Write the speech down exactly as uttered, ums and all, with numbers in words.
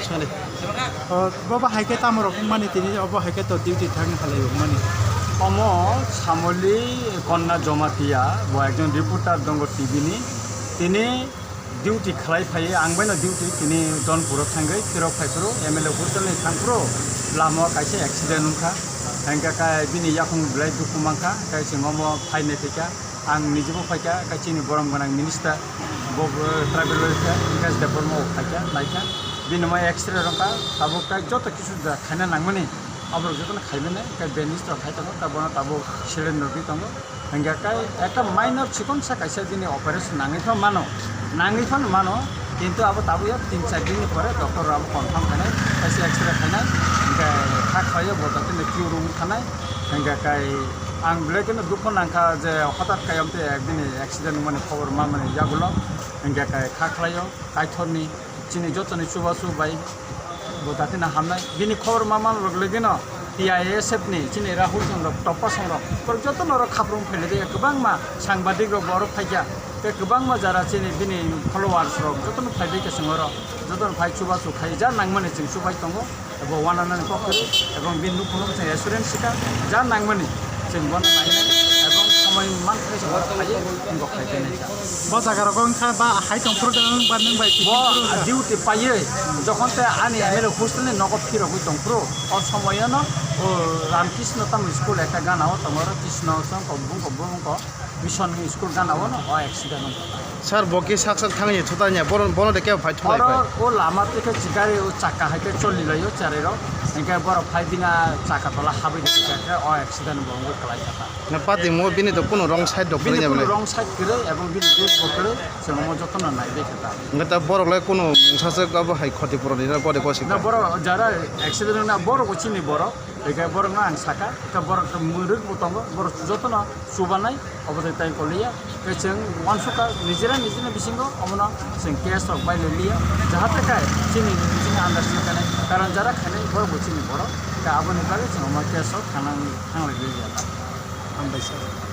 Sale. O, bo ba hai khe tamo rok wngmani tini, obo hai khe to duty thang halai wngmani. Omo Samoli Konna Jomatia, bo ekjon reporter dongo T V ni. Tini duty khlai phai, ang bai no duty tini Donpuro thangwi, phirok phai phuru M L A hostel ni thang phuru lama o kaisa accident wngkha. Hingkha kai bini yakung belai dukhu mankha, kai chwng omo phai nai phai kha. Ang nijebo phaikha, khe chini borom gwnang minister, bo, bo tribal welfare, Bikash Debbarma bo phaikha, naikha. Bini mai X-ray rwkha, tabuk khe joto kisu da khaina nangmani, aborok jotono khaimani, khe bandage rok khai tongo, khe bono tabuk syringe rwgwi tongo. Hingkha khe ekta minor chikonsa kaisa bini operation nangwi phano mano, nangwi phano mano, kintu abo tabuk ya tin char din ni pore doctor rok abo confirm khainai, kaisa X-ray khainai, hingkhe kha khlaio bo doctor ni Q room thanai, hingkha khe Ang belai kheno dukhu nangkha je hothat khe amtwi bini accident wngmani khobor manmani yagulo, hingkhe khe kha khlaio Kaitorni, chini jotoni chubachu bai bo dakhina hamnai. Bini khobor manmani logino T I S F ni chini Rahul Chong rok, Toppa Song rok, borok jotono oro khaprum phailaijakya, kwbangma sangbadik rok bo oro phaikha, tei kwbangma jara chini bini followers rok jotono phaibaikha chwng oro, jotono phai chubachu khai ja nangmani chwng chubai tongo. Ebo wananani kok kwrwi, ebong bini nukhungno chwng assurance sikha, ja nangmani chwng bono nainai, ebong somoi manthai chwng bono phaiwi wngkok khai khe naikha. Bo jaga rogo wngkha ba hai tongphuru da wng ba nwng bai bo duty paiwi, jokhon te ani M L A hostel ni nogo phirogwi tongphuru, o somoyono o Ramkrishna Tamil School ekta gana o tongo, oro Krishna song kok bung kok bung kok. Mission ni school gana o no o accident wngkha. Sir, bo khe sak sak thangwi thutanya, bono, bono de kebo phai thulai oro phai? O lama twi khe gari o chakka hai khe choli lai o cherai rok, hingkhe borok phai bini chakka tola habwi di khe o accident bo wngwi kwlai kha ta. Na pati mo bini to kuno wrong side rok bini kwrwi kuno bole? Wrong side kwrwi ebong bini bag bo kwrwi, chwng omo jotono nai bai kha ta. Hingkhe ta borok lai kuno mungsa se abo hai khoti puron ni na body bosi na kha? Borok jara accident wngna borok bo chini borok. Hingkhe borokno ang sakha, hingkhe borok mwrwk bo tongo, borok jotono chubanai, obo tei tai koliya. Tei chwng uansukha nijera nijera bisingo omono chwng case rok bai liya, jahate kai chini nijini understanding kanai, karon jara khainai borok bo chini borok, tei aboni bagwi chwng omo case rok thangnang-, thanglai liya. Hambai sir.